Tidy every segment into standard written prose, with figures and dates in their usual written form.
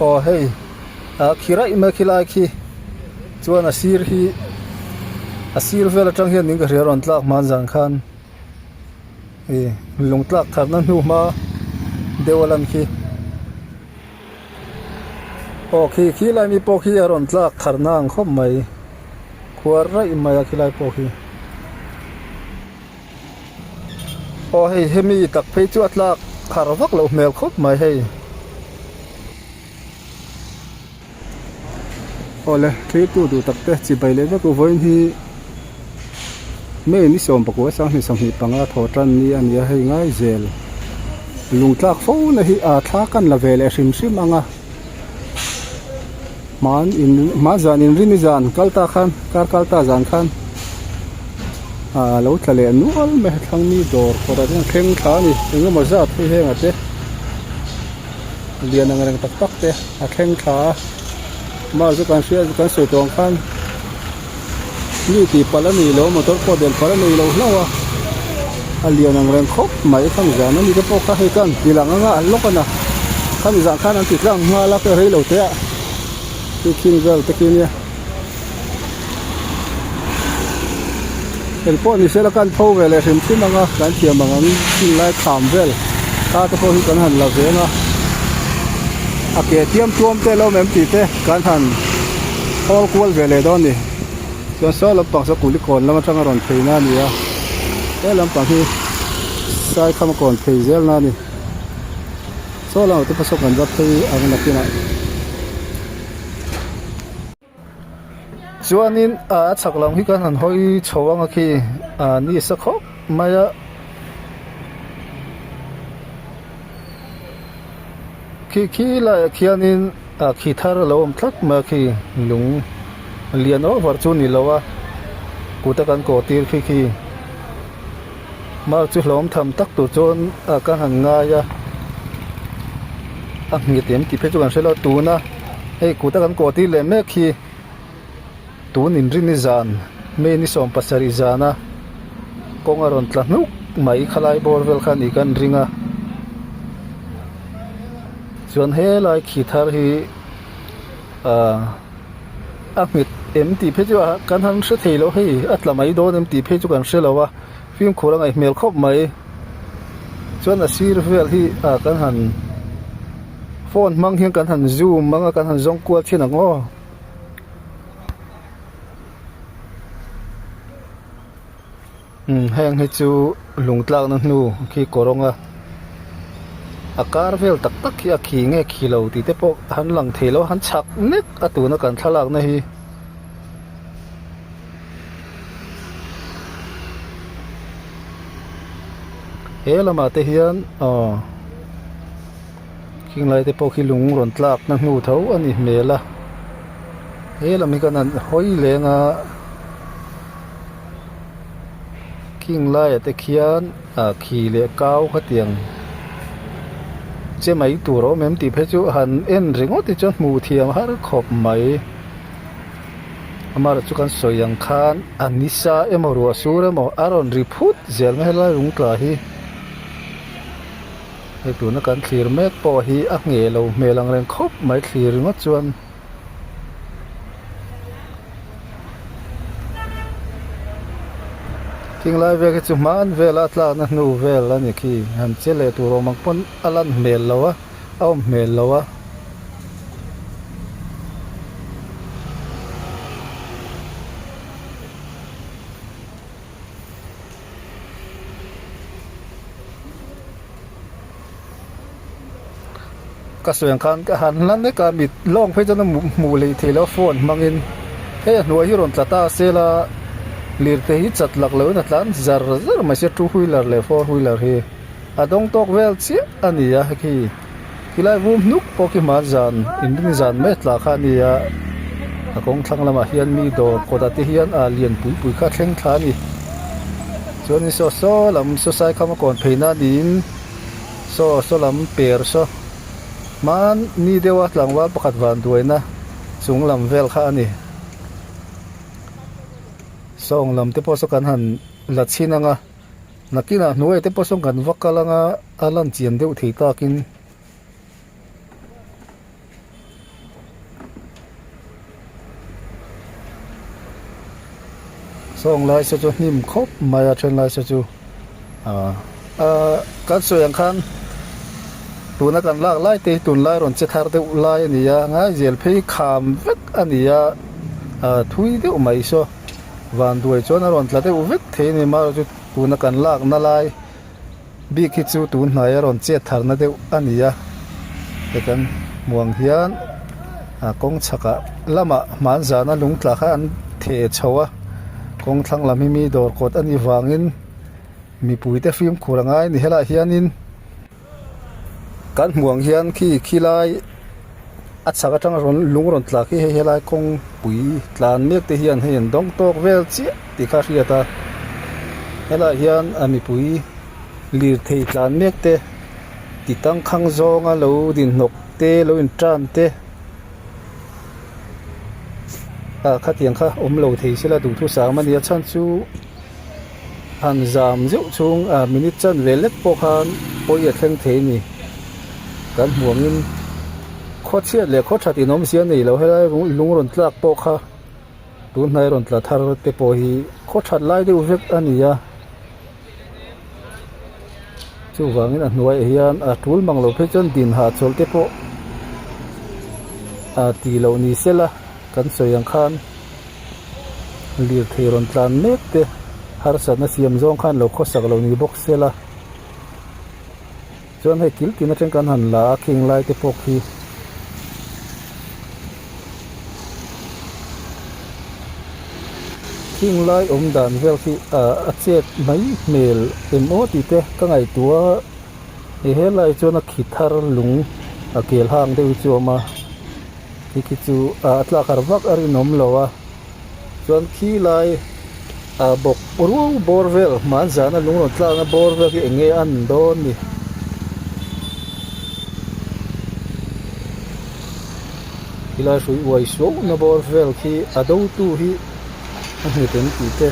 Aw hei ah khi raih mai khilai khi chuan a sir hi a sir vel atang hian in ka hria rawn tlak hman zan khan ih lung tlak tharna hnu hma deuh a lan khi aw khi khilai mi pawh khi a rawn tlak tharna ang khawp mai khuar raih mai a khilai pawh khi. Aw hei hemi tak phei chu a tlak thar vak loh hmel khawp mai hei. Awle thirtu duh tak te chibai leh vek u vawiin hi May ni 19 2025 thaw tan ni a ni a hei ngai zel lung tlak fo na hi a thla kan la ve leh hrim hrim ang a hman in hman zan inrin ni zan kal ta khan kar kal ta zan khan ah lo tla leh nual mai a thlang mi dawr kawrah chuan thleng thla a ni engemaw zat hei heng ah te lian ang reng tak tak te a thleng thla a mah chu kan hriat kan sawi tawh ang khan mi tih palh a ni lo motor pawh del palh a nei lo hlauh a a lian ang reng khawp mai khami zan ami te pawh kha hei khan ti lang anga an lawk a na khami zan khan an ti tlang nghal a rei lo te ah chu khing vel te khi nia engpawh ni sela kan pho ve leh hrim hrim anga kan thiam ang ang chin lai kham vel ta te pawh hi kan han la veng a a ke tiam tuam te lo awm em tih te kan han hawl kual ve leh dawn a ni chuan saw lampang saw kulikawn lam atanga rawn phei na a ni a he lampang hi saikham a kawn phei zel na a ni saw lamah te pawh saw kan va phei ang nakinah. Chuanin a chhak lam hi kan han hawi chho ang a khi a ni sa khawp mai a khi khi laiah khianin a khi thar a lo awm tlat mai a khi lung lian over chu a ni lo a kut a kan kawh tir khi khi mark chu hlawm tham tak tur chuan a ka han ngai a a nghet em tih phei chu kan hre lo tuna hei kut a kan kawh tir leh mek hi tun inrin ni zan May ni 17 zana kawng a rawn tla hnuk mai khalai bawr vel kha a ni kan ring a chuan helai khi thar hi ahh a nghet em tih phei chu kan han hre thei lo hei a tla mai dawn em tih phei chu kan hre lo a fimkhur a ngaih hmel khawp mai chuan a sir vel hi ah kan han phone hmang hian kan han zoom ang a kan han zawng kual thin ang aw. Umm heng hi chu lung tlakna hnu khi kawrawng a a kar vel tak tak hi a khi nge khi lo tih te pawh han lang thei lo a han chhak nek a tuna kan thlalakna hi. He lamah te hian aw khing lai te pawh khi lung rawn tlak na hnu tho a ni hmel a he lam hi kan han hawi leng a khing laiah te khian ah khi leh kau khatiang che mai tur a awm em tih phei chu han en ringawt hi chuan hmuh thiam har khawp mai. Amaherawh chu kan sawi ang khan a nisa emaw ruah sur emaw a rawn ri phut zel mai helai lung tla hi hei tuna kan thlir mek pawh hi a ngheh lo hmel ang reng khawp mai thlir ringawt chuan thinglai vel hi chu hman vela a tlakna hnu vel a ni khi han che leh tur awm ang pawn a lan hmel lo a. A awm hmel lo a. Ka sawi ang khan ka han hlan mek a mit lawng phei chuan a hmuh leh theih loh a phone hmangin hei a hnuai hi rawn tla ta se la lirthei hi chat lak lohin a tlan zar zar mai sia two wheeler leh four wheeler hi. A dawng tawk vel chiah a ni a khi khilai vum hnuk pawh khi hman zan inring zan mai tla kha a ni a a kawng thlang lamah hian mi dawr kawtah te hian ah lian pui pui kha a thleng thla a ni chuanin saw saw lam saw sai kham a kawn phei na niin saw saw lam per saw hman ni deuha tlangval pakhat van duaina chung lam vel kha a ni sawng lam te pawh saw kan han la chhin ang a. Nakinah hnuai te pawh sawn kan va kal anga a lan chian deuh thei takin. Sawng lai se chu hnim khawp mai a then lai se chu ah ah kan sawi ang khan tuna kan lak lai te hi tunlai rawn che thar deuh lai a ni a ngaizel phei kham vek a ni a ah thui deuh mai saw vanduai chuan a rawn tla deuh vek thei a ni marawh chu tuna kan lakna lai. Bik hi chu tun hnai a rawn chet tharna deuh a ni a hei kan hmuh ang hian a kawng chhakah lamah hmanzana lung tla kha an theh chho a kawng thlang lam hi mi dawr kawt a nih vangin mipui te fimkhur a ngai a ni helaiah hianin kan hmuh ang hian khi khilai a chhak atanga rawn lung rawn tla khi hei helai kawngpui tlan mek te hian hei an dawng tawk vel chiah tih kha a hriat a helaiah hian a mipui lirthei tlan mek te ti tangkhang zawnga lo din hnawk te lo in tan te ah khatiang kha awm lo thei sela duhthusam a ni a chhan chu han zam zeuh chhung ah minute chanve lek pawh khan pawi a thleng thei a ni kan hmuh angin khaw chhiat leh khaw that in awmzia a nei lo helai lung rawn tlak pawh kha tun hnai rawn tla thar te pawh hi khaw that lai deuh vek a ni a chuvangin a hnuaiah hian a tul mang lo phei chuan din hahchawlh te pawh ah tih loh ni sela kan sawi ang khan. Lirthei rawn tlan mek te harsatna siam zawng khan lo khawsak lo ni bawk se la chuan hei kil tin atang kan han la a khing lai te pawh khi khing lai awm dan vel khi ah a chet mai hmel em aw tih te ka ngaihtuah a he helai chuan a khi thar lung a kel hang deuh hi chu a awm a. Khi khi chu ah a tlak har vak a rinawm lo a chuan khi lai ah bawk ruau bawr vel hmanzana lung rawn tlakna bawr vel khi eng nge a an dawn ni. Khilai hrui uai suauhna bawr vel khi a do tu hi a nghet em tih te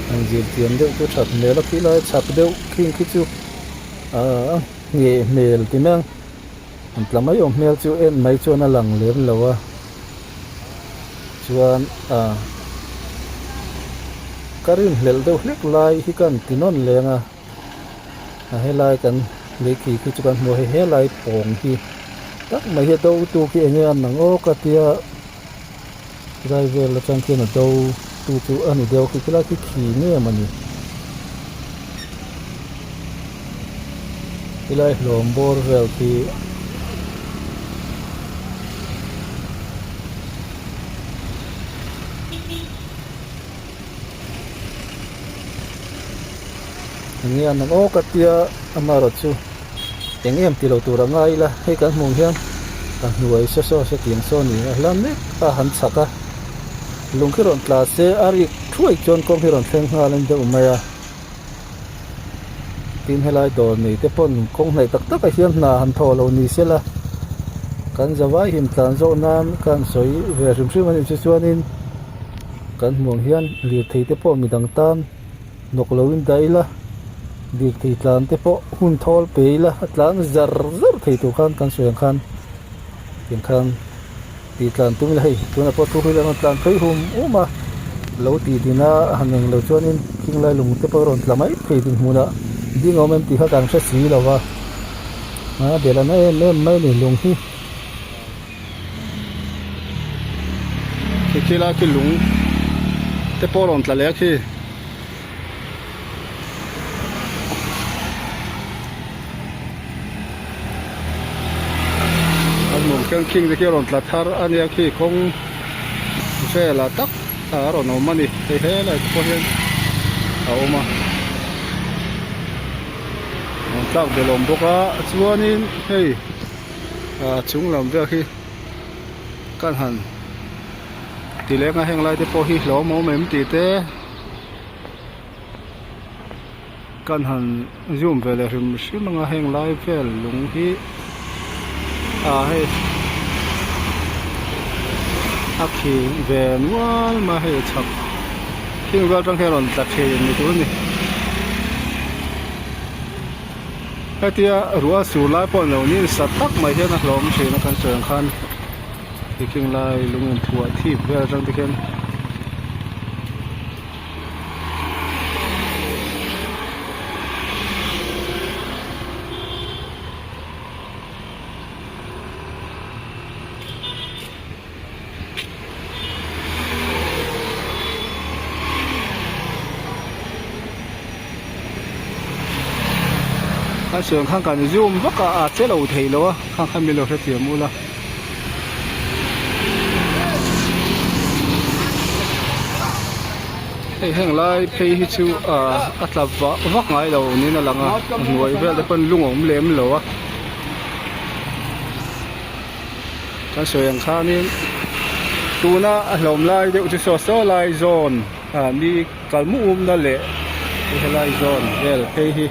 han zir thiam deuh chu that hmel a khilai chhak deuh khing khi chu ah a ngheh hmel ti mai ang. An tla mai awm hmel chu en mai chuan a lang lem lo a chuan ah ka rinhlelh deuh hlek lai hi ka han ti nawn leng a a helai kan lei khi khi chu kan hmu a hei helai pawng hi tak mai hi a do tu khi eng nge a an ang aw ka tia tilai vel atang khian a do tu chu a ni deuh khi khilai khi khi nge mawni. Helai hlawm bawr vel khi eng nge an ang aw ka tia amaherawh chu eng em tilo tur a ngai ila hei kan hmuh ang hian a hnuai saw saw sawtiang saw ni a hla mek a han chhak a lung khi rawn tla se a rik thuai chuan kawng hi rawn thleng nghal a ni deuh mai a. Tin helai dawr nei te pawn kawng hnaih tak tak ah hian hna han thawh loh ni sela kan zavai him tlan zawh nan ka han sawi ve hrim hrim a nih chu chuanin kan hmuh ang hian lirthei te pawh midang tan hnawk lo in dah ila lirthei tlan te pawh hun thawl pe ila a tlan zar zar thei tur khan kan sawi ang khan tiang khan. Tih tlan tum ila hei tunah pawh thu hi a rawn tlan phei hum hum a lo tih din a han eng lo chuanin khing lai lung te pawh a rawn tla mai thei ding hmunah ding a awm em tih kha kan hre si lo va a bel a na em em mai a ni lung hi. Khi khi lai khi lung te pawh a rawn tla leh a khi. A hmuh khian khing te khi a rawn tla thar a nia khi kawng velah tak a rawn awm a ni hei helai te pawh hian a awm a rawn tlak belh a awm bawk a chuanin hei ah chung lam vel khi kan han ti leng a heng lai te pawh hi hlawm a awm em tih te. Kan han zoom ve leh hrim hrim ang a heng lai vel lung hi ah hei a khi ve nual mai a hei chhak khing vel atang hian a rawn tla thin ni tur a ni hetia ruah a sur lai pawh ni lo ni sa tak mai hian a hlawm thin a kan sawi ang khan khi khing lai lung inthuah thip vel atang te khian. Kan sawi ang khan kan zoom vak a, a che lo thei lo a, khang khan min lo hrethiam ula. Hei heng lai phei hi chu ah a tla vah vak ngai lo niin a lang a, a hnuai vel te pawn lung a awm lem lo a. Kan sawi ang khanin tuna a hlawm lai deuh chu saw saw lai zawn ah mi kal mu umna leh helai zawn vel phei hi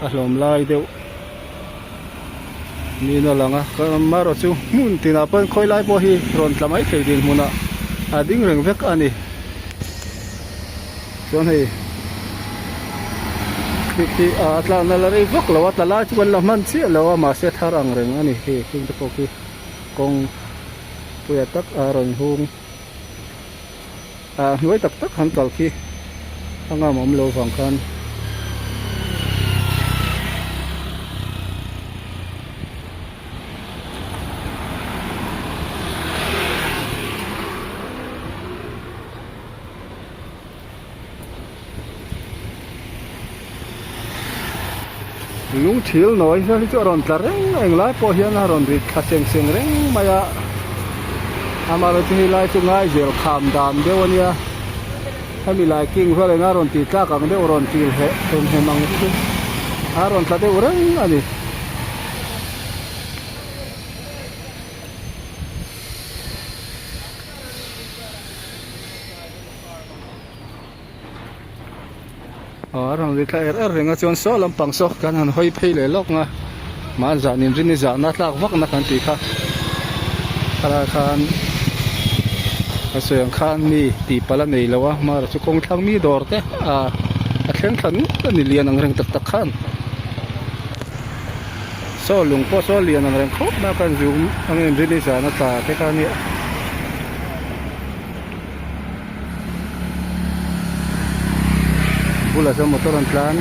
a hlawm lai deuh niin a lang a amaherawh chu hmun tinah pawn khawi lai pawh hi rawn tla mai thei dinhmunah a ding reng vek a ni chuan hei khi khi a tlanna la rei vak lo a tla lai chu kan la hman chiah lo a mahse thar ang reng a ni hei heng te pawh khi kawng puia tak a rawn hung ah hnuai tak tak han kal khi a ngam awm lo vang khan. Lung thil nawi hian hi chu a rawn tla reng a englai pawh hian a rawn rit thla seng seng reng mai a amaherawhchu chu helai chu ngaizel kham dan deuh a nia hemi lai king vel eng a rawn tih tlak ang deuh rawn til heh hem hem ang chu a rawn tla deuh reng a ni. Aw a rawn ri thla er er reng a chuan saw lampang saw kan han hawi phei leh lawk nga mahni zan inrin i zahna tlak vak na kan tih kha khalai khan a sawi ang khan mi tih palh a nei lo a hmarah chu kawng thlang mi dawr te ah a thleng thla ngut a ni lian ang reng tak tak khan. Saw lung pawh saw lian ang reng khawp mai a kan zoom ang in rin i zan a tla te kha nia. Bulah chuan motor an tlan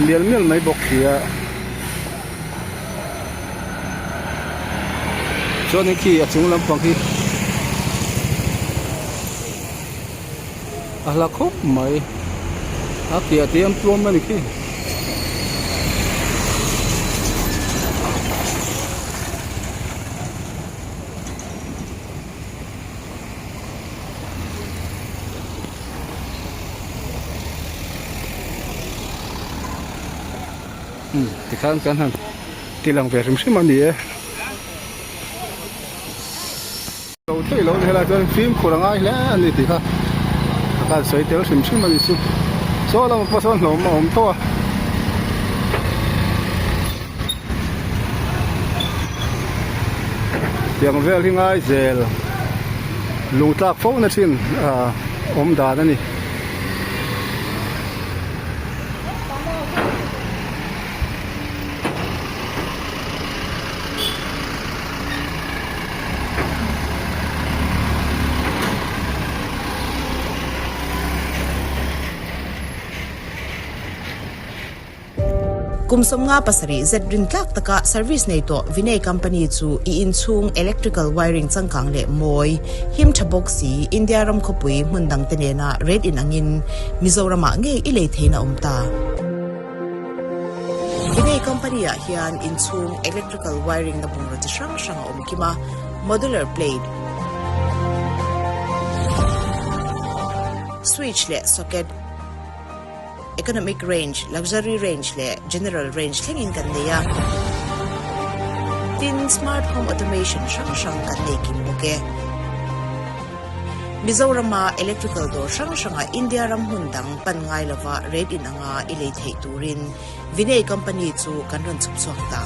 mial mial mai bawk si a. Chuanin khi a chung lampang hi a hla khawp mai a piah te an tuam a ni khi. Umm tikhan kan han ti lang ve hrim hrim a ni e. Lo thei lo helai chuan fimkhur a ngai hle a ni tih kha a kan sawi tel hrim hrim a ni chu. Saw lamah pawh sawn hlawm a awm tawh a. Tiang vel hi ngai zel lung tlak fo na thin ah awm dan a ni. Kum 57 zet rintlak taka service nei tawh Vinay Company chu i inchhung electrical wiring changkang leh mawi, him tha bawk si, India ram khawpui hmun dangte nena rate inangin Mizoramah ngei i lei theihna awm ta. Vinay Company ah hian inchhung electrical wiring na bungraw chi hrang hrang a awm kim a, modular plate, switch leh socket, Economic range, Luxury range leh General range thlengin kan nei a. Tin, Smart Home Automation hrang hrang kan nei kim bawk e. Mizorama electrical dawr hrang hrangah India ram hmun dang pan ngai lova rate inanga i lei theih turin Vinay Company chu kan rawn chhuk chhuak ta.